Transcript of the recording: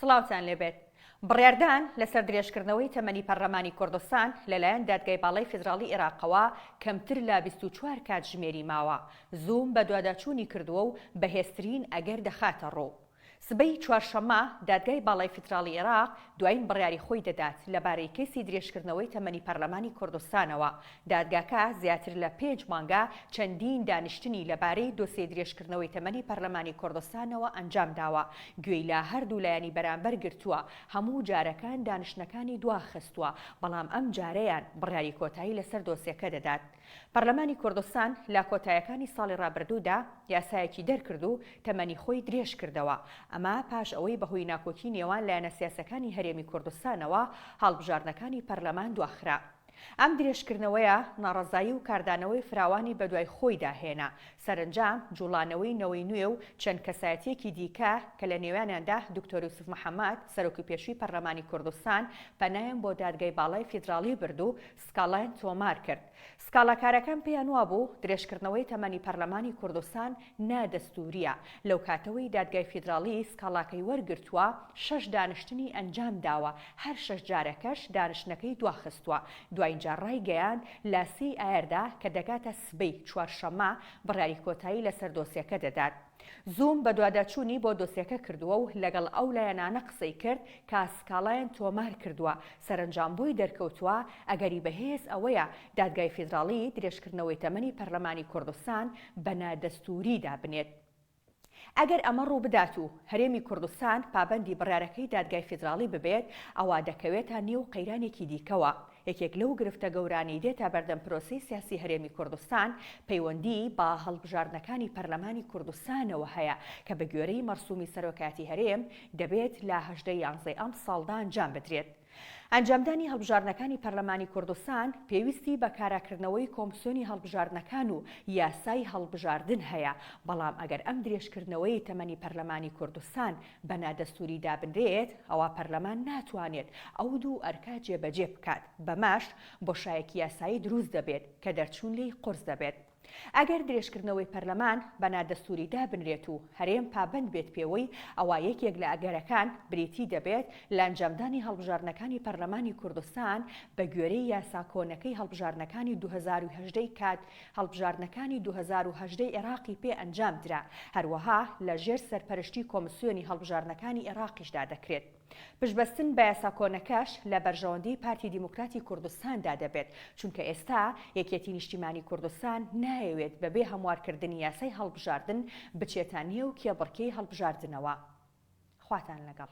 سڵاوتان لێبێت. بڕیاردان لەسەر درێژکردنەوەی تەمەنی پەرلەمانی کوردستان لەلایەن دادگای باڵای فیدراڵی ئێراقەوە کەمتر لە 24 کاتژمێری ماوە، زووم بەدواداچوونی کردووە و بەهێزترین ئەگەر دەخاتەڕوو. سبەی چوارشەممە، دادگای باڵای فیدراڵی عێراق دوایین بڕیاری خۆی دەدات لەبارەی کەیسی درێژکردنەوەی تەمەنی پەرلەمانی کوردستانەوە. دادگاکە زیاتر لە پێنج مانگە چەندین دانیشتنی لەبارەی دۆسیەی درێژکردنەوەی تەمەنی پەرلەمانی کوردستانەوە ئەنجامداوە، گوێی لە هەردوو لایەنی بەرامبەر گرتووە، هەموو جارەکان دانیشتنەکانی دواخستووە، بەڵام ئەمجارەیان بڕیاری کۆتایی لەسەر دۆسیەکە دەدات. پەرلەمانی کوردستان لە کۆتایەکانی ساڵی ڕابردوودا یاسایەکی دەرکرد و تەمەنی خۆی درێژکردەوە، ئەمە پاش ئەوەی بەهۆی ناکۆکی نێوان لایەنە سیاسیەکانی هەرێمی کوردستانەوە هەڵبژاردنەکانی پەرلەمان دواخرا. ئەم درێژکردنەوەیە ناڕەزایی و کاردانەوەی فراوانی بەدوای خۆیدا هێنا، سەرەنجام جوڵانەوەی نەوەی نوێ و چەند کەسایەتییەکی دیکە کە لە نێویانیاندا دکتۆر یوسف محەمەد سەرۆکی پێشووی پەرلەمانی کوردستان پەنایان بۆ دادگای باڵای فیدراڵی برد و سکاڵایان تۆمار کرد. سکاڵاکارەکان پێیان وابوو درێژکردنەوەی تەمەنی پەرلەمانی کوردستان نادەستوورییە. لەو کاتەوەی دادگای فیدراڵی سکاڵاکەی وەرگرتووە، شەش دانیشتنی ئەنجام داوە، هەر شەش جارەکەش دانیشتنەکەی دواخستووە. دواین جار ڕایگەیاند، لە سێی ئایاردا کە دەگاتە سبەی چوارشەممە، بڕیاری کۆتایی لەسەر دۆسیەکە دەدات. زووم بەدواداچوونی بۆ دۆسیەکە کردووە و لەگەڵ ئەو لایەنانە قسەی کرد کە سکاڵایان تۆمار کردووە، سەرەنجام بۆی دەرکەوتووە ئەگەری بەهێز ئەوەیە دادگای فیدراڵی درێژکردنەوەی تەمەنی پەرلەمانی کوردستان بە نادەستووری دابنێت. ئەگەر ئەمە ڕووبدات و هەرێمی کوردستان پابەندی بڕیارەکەی دادگای فیدراڵی ببێت، ئەوا دەکەوێتە نێو قەیرانێکی دیکەوە. یەکێک لەو گرفتە گەورانەی دێتە بەردەم پرۆسەی سیاسی هەرێمی کوردستان پەیوەندیی بە هەڵبژاردنەکانی پەرلەمانی کوردستانەوە هەیە کە بەگوێرەی مەرسومی سەرۆکایەتی هەرێم دەبێت لە 18 ی یانزەی ئەمساڵدا ئەنجام بدرێت. ئەنجامدانی هەڵبژاردنەکانی پەرلەمانی کوردستان پێویستی بە کاراکردنەوەی کۆمسیۆنی هەڵبژاردنەکان و یاسای هەڵبژاردن هەیە، بەڵام ئەگەر ئەم درێژکردنەوەی تەمەنی پەرلەمانی کوردستان بە نادەستووری دابنرێت، ئەوا پەرلەمان ناتوانێت ئەو دوو ئەرکە جێبەجێ بکات، بەمەش بۆشایەکی یاسایی دروست دەبێت کە دەرچوون لێی قورس دەبێت. ئەگەر درێژکردنەوەی پەرلەمان بە نادەستووری دابنرێت و هەرێم پابەند بێت پێوەی، ئەوا یەکێک لە ئەگەرەکان بریتی دەبێت لە ئەنجامدانی هەڵبژاردنەکانی پەرلەمانی کوردستان بە گوێرەی یاسا کۆنەکەی هەڵبژاردنەکانی 2018 ی کات هەڵبژاردنەکانی 2018 ی عێراقی پێ ئەنجام درا، هەروەها لە ژێر سەرپەرشتی کۆمسیۆنی هەڵبژاردنەکانی عێراقیشدا دەکرێت. پشتبەستن بە یاسا کۆنەکەش لە بەرژەوەندیی پارتی دیموکراتی کوردستاندا دەبێت، چونکە ئێستا یەکێتی نیشتیمانی کوردستان نایەوێت بەبێ هەموارکردنی یاسای هەڵبژاردن بچێتە نێو کێبڕکێی هەڵبژاردنەوە. خواتان لەگەڵ.